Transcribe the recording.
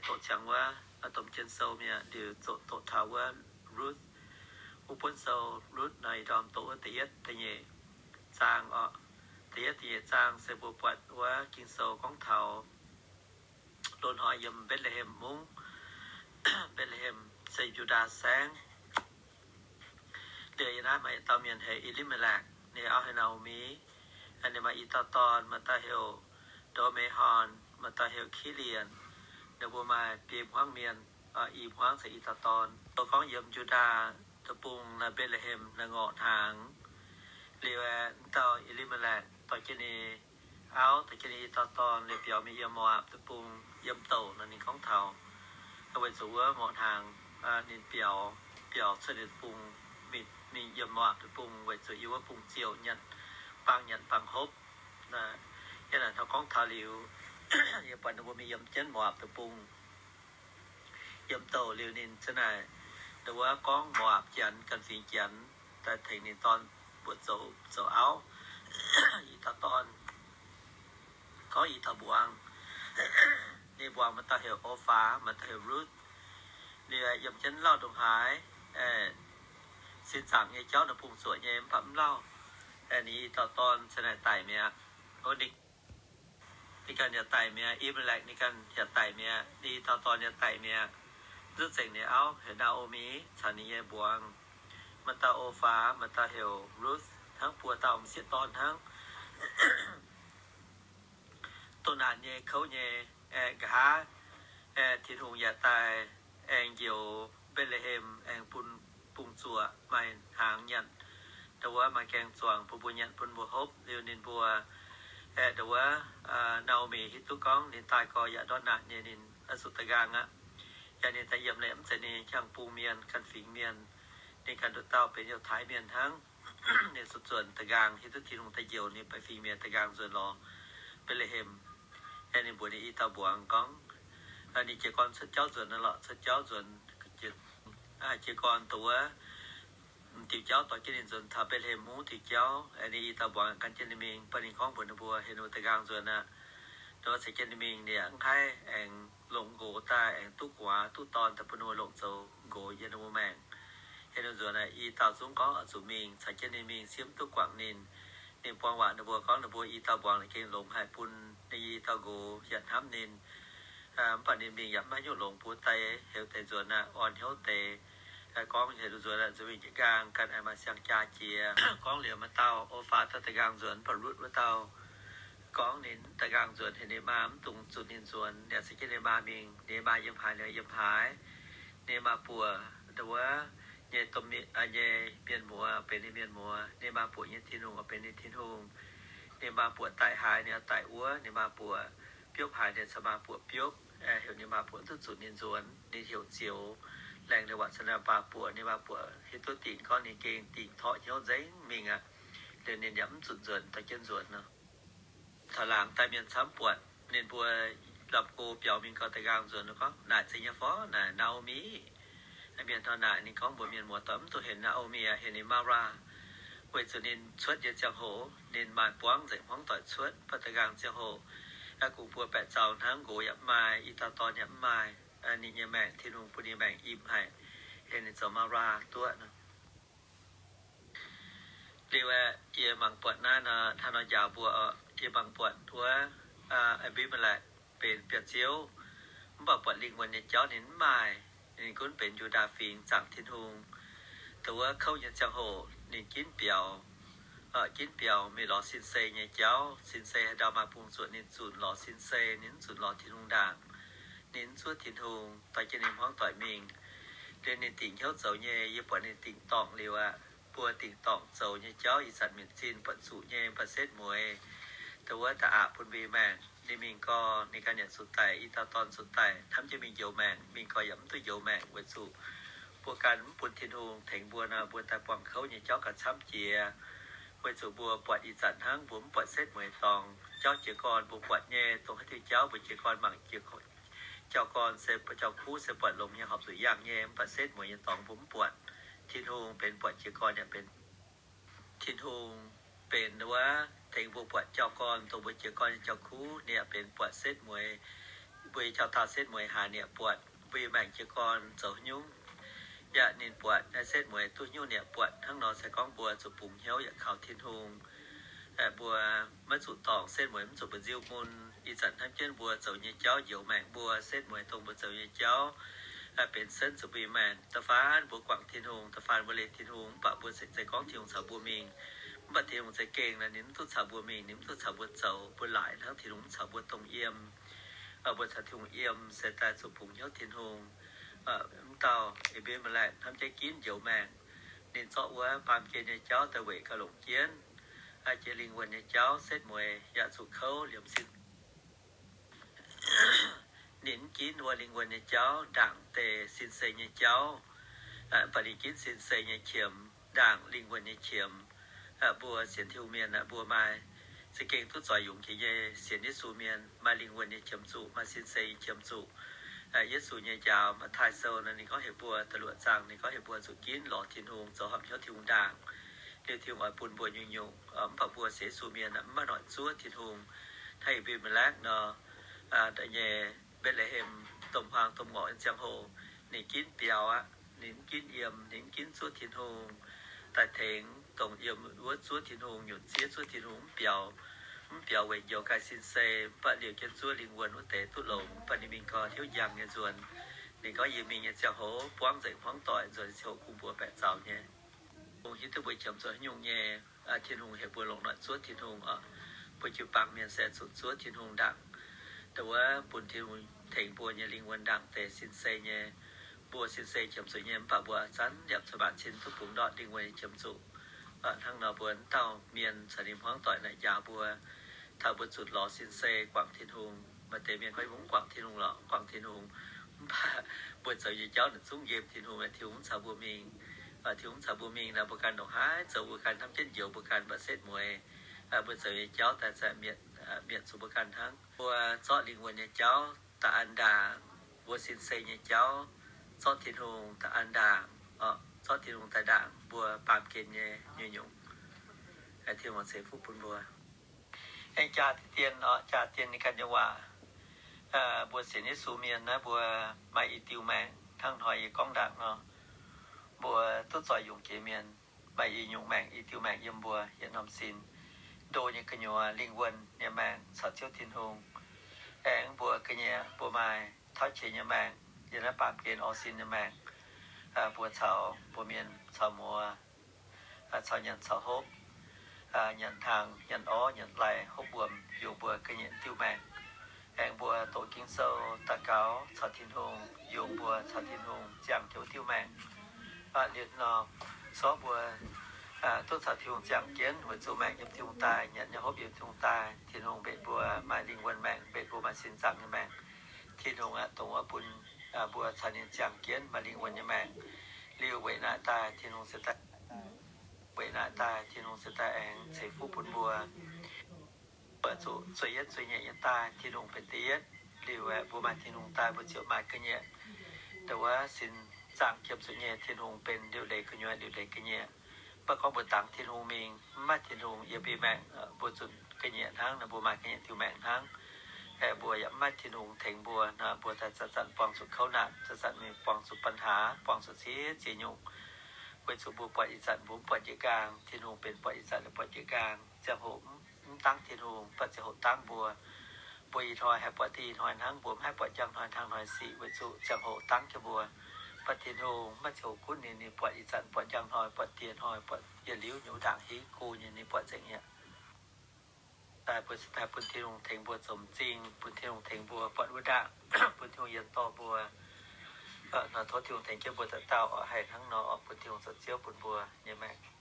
doqc ziangx wuov, domh jienv sou mi'aqv, liuz zoqc doqc taux wuov Ruth. Wuov buonv sou Ruth naaiv, ih ndorm doqc wuov da'yietv da'nyeic zaang oc. Da'yietv da'nyeic zaang se mbuo buatc wuov Ging-Sou gorngv taux loz-hnoi yiem Mbetc^le^hem mungv. Mbetc^le^hem se Yu^ndaa saengv. Liuz yiem naaiv maaih yietc dauh mienh heuc E^li^me^lakc, ninh auv heuc Naa^o^mi. Ninh maaih i dauh dorn, maaih dauh heuc Ndo^me^horn, maaih dauh heuc Ki^li^en. Ninh mbuo maaih biei hmuangv mienh, i hmuangv caux i dauh dorn. Mbuo gorngv yiem Yu^ndaa deic-bung naaiv Mbetc^le^hem naaiv ngorc hnaangx. Liuz aeqv, dauh E^li^me^lakc dorh jienv ninh auv, dorh jienv ninh i dauh dorn liuz biaux mingh yiem Mo^apc deic-bung yiem douc nor. Ninh gorngv taux weic zuqc wuov ngorc hnaangx, ninh biaux, biaux cuotv ninh deic-bung, mingh, mingh yiem Mo^apc deic-bung weic zuqc yiem wuov bung ziouc nyanc, baang nyanc baang hopv. Yiem naaic hnangv gorngv taux liuz, yie buatc ninh mbuo mingh yiem jienv Mo^apc deic-bung. Yiem douc liuz ninh za'naaic, ndau wuov gorngv Mo^apc Janx, ganh fingx Janx daaih tengx ninh dorn mbuo zoux, zoux auv. I dauh dorn gorngv i dauh mbuangz. Ninh mbuangz maaih dauh heuc Ofaaz, maaih dauh heuc Ruth. Liuz yiem jienv lauh ndongc haaix, sin zaangc nyei jauv nor bungx zuoqc nyei mv baac mv lauh. Ninh i dauh dorn za'naaic daic mi'aqv. Ninh ganh yaac daic mi'aqv. E^li^me^lakc ninh ganh yaac daic mi'aqv. Ninh i dauh dorn yaac daic mi'aqv. Zuov nzengc ninh auv heuc Naa^o^mi caux ninh nyei mbuangz, maaih dauh Ofaaz, maaih dauh heuc Ruth, hnangv buo dauh m'sieqv dorn hnangv. Doh naanc nyei kouv nyei, aengx nqa'haav, aengx Tin-Hungh yaac daaih aengx njoux Mbetc^le^hem, aengx bun bungx zuoqc maaih hnaangx nyanc. Ndau wuov maaih gaeng-zuangx bun mbuo nyanc, bun mbuo hopv. Liuz ninh mbuo, aengx ndau wuov, Naa^o^mi hiuv duqv gorngv ninh daaih gorx yaac ndortv naanc nyei, ninh oix zuqc da'nqaang aqv. Yaac ninh daaih yiem liuz mv zeiz ninh jangx bung mienh, ganh fingx mienh. Ninh ganh nduqc dauh benx Yiutai mienh hnangv. Ninh zuqc nzuonx da'nqaang, hiuv duqv Tin-Hungh daaih njoux ninh, baeqc fingx mienh da'nqaang nzuonx lorz Mbetc^le^hem. Aengx ninh mbuox ninh i dauh mbuangz gorngv, ninh jiez gorn cuotv jauv nzuonx nor lorqc, cuotv jauv nzuonx, jiez gorn dongh wuov diuh jauv dorh jienv ninh nzuonx taux Mbetc^le^hem mungv diuh jauv. Aengx ninh i dauh mbuangz gan jienv ninh mingh, baac ninh gorngv mbuox ninh mbuo, heuc ninh mbuo da'nqaang nzuonx aqv. Ninh mbuo caux jienv ninh mingh, ninh mv haih aengx longc nqox daaih aengx duqv gu'nguaaz duqv dorn daaih bun ninh mbuo longc zoux nqox yiem ninh mbuo maengc. Heuc ninh nzuonx aqv. I dauh zungv gorngv oix zuqc mingh, caux jienv ninh mingh, siemv duqv guangc ninh. Ninh buang waac ninh mbuo gorngv ninh mbuo i dauh mbuangz gengh longx haic, bun ninh i dauh nqox yaac hnamv ninh. Mv baac ninh mingh yaac mv haaix nyungc longx, mbuo daaih heuc deix nzuonx aqv, orn hnyouv deix. Gorngv heuc ninh nzuonx aqv, nzuonx mingh jienv nqaang, ganh aengx maaih siang-jaa jiex. Gorngv liuz maaih dauh Ofaaz daaih da'nqaang nzuonx, mv baac Rutv wuov dauh gorngv ninh da'nqaang nzuonx, heuc ninh maa mv dungx zuqc ninh nzuonx, ninh caux jienv ninh maa mingh. Ninh maa yiem haaix, ninh yiem haaix. Ninh maa buoc ndau wuov nyei domh mienh, nyei mienh muoz benx ninh mienh muoz. Ninh maa buoc nyei Tin-Hungh oix benx ninh Tin-Hungh. Ninh maa buoc daic haaix, ninh oix daic wuov. Ninh maa buoc biopv haaix, ninh caux maa buoc biopv. Heuc ninh maa buoc mv duqv zuqc ninh nzuonx. Ninh heuc zioux, laengz ninh waac caux ninh maa buoc. Ninh maa buoc hiuv duqv dingc gorngv ninh gengh dingc torqv hnyouv nzengc mingh aqv. Liuz ninh yaac mv zuqc nzuonx, dorh jienv nzuonx nor. Taux laangz daaih mienh camv buatc ninh mbuo lamh go biaux mingh gau, da'nqaang nzuonx gorngv, naaic zeiz nyei fai naaic Naa^o^mi? Mienh hnangv naaic ninh gorngv mbuox mienh muoz doic, mv dungx heuc Naa^o^mi aqv, heuc ninh Mara. Weic zuqc ninh cuotv nyei ziangh hoc ninh maaih buangv nzengc, hmuangv doic cuotv. Mv baac da'nqaang ziangh hoc, kungx buo baeqc zaux hnangv, nqox yaac mv maaih, i dauh dorn yaac mv maaih. Ninh nyei maengc, Tin-Hungh bun ninh maengc im haic, heuc ninh zoux Mara duqv nor. Liuz aeqv, yie mangc buatc naaiv nor, hnangv nor njaaux mbuo oc. Yie mangc buatc wuov Aa^mbi^me^lakc benx biauv-ziouv, mv baac buatc lingh wuonh nyei jauv ninh mv maaih. Ninh gunv benx Yu^ndaa Fingx zaangc Tin-Hungh. Dongh wuov kouv nyei ziangh hoc ninh ginv biaux, ginv biaux mingh lorz sin-sei nyei jauv. Sin-sei haaix ndau maaih bungx zuoqc ninh zunc lorz sin-sei, ninh mv zunc lorz Tin-Hungh ndaangc. Ninh mv zuov Tin-Hungh, dorh jienv ninh hmuangv doic mingh. Liuz ninh dingc hnyouv zoux nyei, yie buatc ninh dingc dorngc liuz aqv. Mbuo dingc dorngc zoux nyei jauv ih zanc minc zinh buatc zuqc nyei, mv baac setv mueiz. Dongh wuov da'aqc bun mbuo maengc, ninh mingh gau, ninh ganh yaac zuqc daic, i dauh dorn zuqc daic, hnamv jienv mingh njoux maengc, mingh gau yaac mv duqv njoux maengc weic zuqc mbuo ganh mv bun Tin-Hungh tengx mbuo nor, mbuo daaih buangh kouv nyei jauv ganh camv jiex. Weic zuqc mbuo buatc ih zanc hnangv, mbuo mv buatc setv mueiz dorngx. Jauv jiez gorn mbuo buatc nyei, dongh haaix diuh jauv mbuo jiez gorn mangc jiex, jauv gorn se, jauv kuv se buatc longx nyei, horpc zuqc yangh nyei, mv baac setv mueiz nyei dorngx mbuo mv buatc. Tin-Hungh benx buatc jiez gorn yaac benx, Tin-Hungh benx wuov tengx mbuo buatc jauv gorn, dongh mbuo jiez gorn nyei jauv kuv, ninh yaac benx buatc setv mueiz. Mbuo nyei jauv-daauh setv mueiz haiz ninh buatc mbuo maengc jiez gorn zoux haaix nyungc, yaac ninh buatc naaiv setv mueiz duqv haaix nyungc ninh buatc. Hnangv nor se gorngv mbuo zuqc bungx hnyouv yaac kaux Tin-Hungh. Mbuo maiv zuqc dorngc setv mueiz, mv zuqc mbu'nziu mun. Ih zanc hnamv jienv mbuo zoux nyei jauv njoux maengc mbuo, setv mueiz dongh mbuo zoux nyei jauv benx senv zuqc mbuo maengc. Da'faanh mbuo guangc Tin-Hungh, da'faanh mbuo leih Tin-Hungh, mv baac mbuo se gorngv Tin-Hungh caux mbuo mingh. Mv baac Tin-Hungh za'gengh naaic ninh mv duqv caux mbuo mingh, ninh mv duqv caux mbuo zoux. Mbuo laaic hnangv Tin-Hungh mv caux mbuo dongh yiem. Mbuo caux Tin-Hungh yiem se daaih zuqc bungx hnyouv Tin-Hungh. Mv dauh Ebimelekh hnamv jienv ginv njoux maengc, ninh zorqv wuov baamh gen nyei jauv daaih weic gauh longc jienv jiex lingh wuonh nyei jauv setv mueiz yaac zuqc kouv liemh sin. Ninh mv ginv wuov lingh wuonh nyei jauv ndaangc deix sin-sei nyei jauv, mv baac ninh ginv sin-sei nyei qiemx ndaangc lingh wuonh nyei qiemx. Mbuo sienx Tin-Hungh mienh aeqv, mbuo maaih za'gengh duqv zoux yungz jiex nyei sienx Yesu mienh, maaih lingh wuonh nyei qiemx zuqc, maaih sin-sei nyei qiemx zuqc. Yesu nyei njaaux, Matv^taai Sou naaic ninh gorngv heuc mbuo, da'luoqc zaang ninh gorngv heuc mbuo zuqc ginv lorz Tin-Hungh, zoux horpc hnyouv Tin-Hungh ndaangc, liuz Tin-Hungh oix bun mbuo nyungc-nyungc. Mv baac mbuo sienx Yesu mienh aeqv, mv maaih noic zuov Tin-Hungh. Hnangv Ebimelekh nor, da'nyeic Mbetc^le^hem domh hmuangx domh ngorc nyei ziangh hoc, ninh ginv biaux aqv. Ninh mv ginv yiem, ninh mv ginv zuov Tin-Hungh daaih tengx dongh yiem wuov zuov Tin-Hungh, nyunc ziev zuov Tin-Hungh, mv biaux, mv biaux weic njoux ganh sin-sei, mv baac liouh jienv zuov lingh wuonh wuov deix duqv longx. Mv baac ninh mingh gau hnyouv njang nyei nzuonx. Ninh gorngv, yie mingh nyei ziangh hoc buangv nzengc hmuangv doic, nzuonx ziouc kungx mbuox baeqc zaux nyei. Tin-Hungh hiuv duqv mbuo qiemx zuqc haaix nyungc nyei. Tin-Hungh heuc mbuo longc noic zuov Tin-Hungh oc. Mbuo jiu-baang mienh se zuqc zuov Tin-Hungh ndaangc, dongh wuov bun Tin-Hungh tengx mbuo nyei lingh wuonh ndaangc deix sin-sei nyei. Mbuo sin-sei qiemx zuqc nyei, mv baac mbuo zanc yaac cuotv maanc cin duqv bungx ndortv lingh wuonh nyei qiemx zuqc. Hnangv nor mbuo wuov dauh mienh caux ninh hmuangv doic naaic njaaux mbuo, taux mbuo zutc lorz sin-sei guangc Tin-Hungh. Maaih deix mienh gorngv, mbuo mv guangc Tin-Hungh lorqc, guangc Tin-Hungh. Mv baac mbuo zoux nyei jauv naaic zungv nqemh Tin-Hungh, Tin-Hungh mv caux mbuo mingh. Tin-Hungh mv caux mbuo mingh naaic, mbuo ganh ndongc haaix zoux mbuo ganh hnamv jienv njoux mbuo ganh, mv baac setv mueiz mbuo zoux nyei jauv daaih mietc, mietc zuqc mbuo ganh hnangv. Mbuo zorqv lingh wuonh nyei jauv daaih an ndaangc, mbuo sin-sei nyei jauv zorqv Tin-Hungh daaih an ndaangc, zorqv Tin-Hungh daaih ndaangc mbuo baamh gen nyei nyungc-nyungc. Tin-Hungh ceix fuqv bun mbuo. Aengx jaa deix dien oc, jaa dien ninh ganh nyei waac. Mbuo sienx Yesu mienh naaiv, mbuo maaih i diuh maengc hnangv hnoi yie gorngv ndaangc nor. Mbuo duqv zoih yungz jiex mienh, maaih i nyungc maengc, i diuh maengc yiem mbuo yietc norm sin. Ndo nyei gu'nyuoz, lingh wuonh nyei maengc caux Ziouv Tin-Hungh. Aengx mbuo ga'nyiec mbuo maaih tauv qiex nyei maengc, yiem naaiv baamh gen orv sin nyei maengc. Mbuo caux mbuo mienh caux muoz, caux nyanc caux hopv, nyanc hnaangx, nyanc orv, nyanc lai, hopv wuom, yungz mbuo ga'nyiec diuh maengc. Aengx mbuo doqc Ging-Sou, daux gaux caux Tin-Hungh, yungz mbuo caux Tin-Hungh ziangh jienv diuh maengc. Liuz nor, sortv mbuo duqv caux Tin-Hungh ziangh jienv weic zuqc maengc yiem Tin-Hungh daaih, nyanc nyei hopv yiem Tin-Hungh daaih. Tin-Hungh mbenc mbuo maaih lingh wuonh maengc, mbenc mbuo maaih sin nzangc nyei maengc. Tin-Hungh aeqv, dongh wuov bun mbuo caux ninh ziangh jienv maaih lingh wuonh nyei maengc. Liuz weic naaic daaih Tin-Hungh se daaih, weic naaic daaih Tin-Hungh se daaih aengx ceix fuqv bun mbuo. Mbuo zuqc zueih yietv zueih nyeic nyei daaih, Tin-Hungh benx da'yietv. Liuz aeqv, mbuo maaih Tin-Hungh daaih mbuo ziouc maaih ga'nyiec. Dongh wuov sin nzangc qiemx zuqc nyei, Tin-Hungh benx liuc leiz gu'nyuoz, liuc leiz ga'nyiec. Mv baac gorngv mbuo dangx Tin-Hungh mingh, mv maaih Tin-Hungh yiem mbuo maengc, mbuo zuqc ga'nyiec hnangv, mbuo maaih ga'nyiec diuh maengc hnangv. Aeqv, mbuo yaac mv maaih Tin-Hungh tengx mbuo nor, mbuo daaih zanc-zanc buangh zuqc kouv naanc, zanc-zanc mingh buangh zuqc ปัญหา, buangh zuqc ziex ziex nyungc. Weic zuqc mbuo buatc ih zanc mbuo mv buatc jiez nqaang, Tin-Hungh benx buatc ih zanc buatc jiez nqaang. Ziangh hoc mv dangv Tin-Hungh, mv baac ziangh hoc dangv mbuo. Mbuo ih hnoi haih buatc dih ih hnoi hnangv, mbuo mv haih buatc njang hnoi hnangv hnoi sic, weic zuqc ziangh hoc dangv jienv mbuo. Mv baac Tin-Hungh mv maaih ziangh hoc gunv ninh, ninh buatc ih zanc, buatc njang hnoi, buatc dieh hnoi, buatc yietc liuz nyei wuov ndaangc hingv go nyei, ninh buatc nzengc mi'aqv. Daaih mbuo se daaih bun Tin-Hungh tengx mbuo zoux m'zing, bun Tin-Hungh tengx mbuo buatc wuov ndaangc, bun Tin-Hungh yiem dorh mbuo. Nor tov Tin-Hungh tengx jienv mbuo dauh dauh oix haih hnangv nor, oix bun Tin-Hungh zoux Ziouv bun mbuo nyei maengc.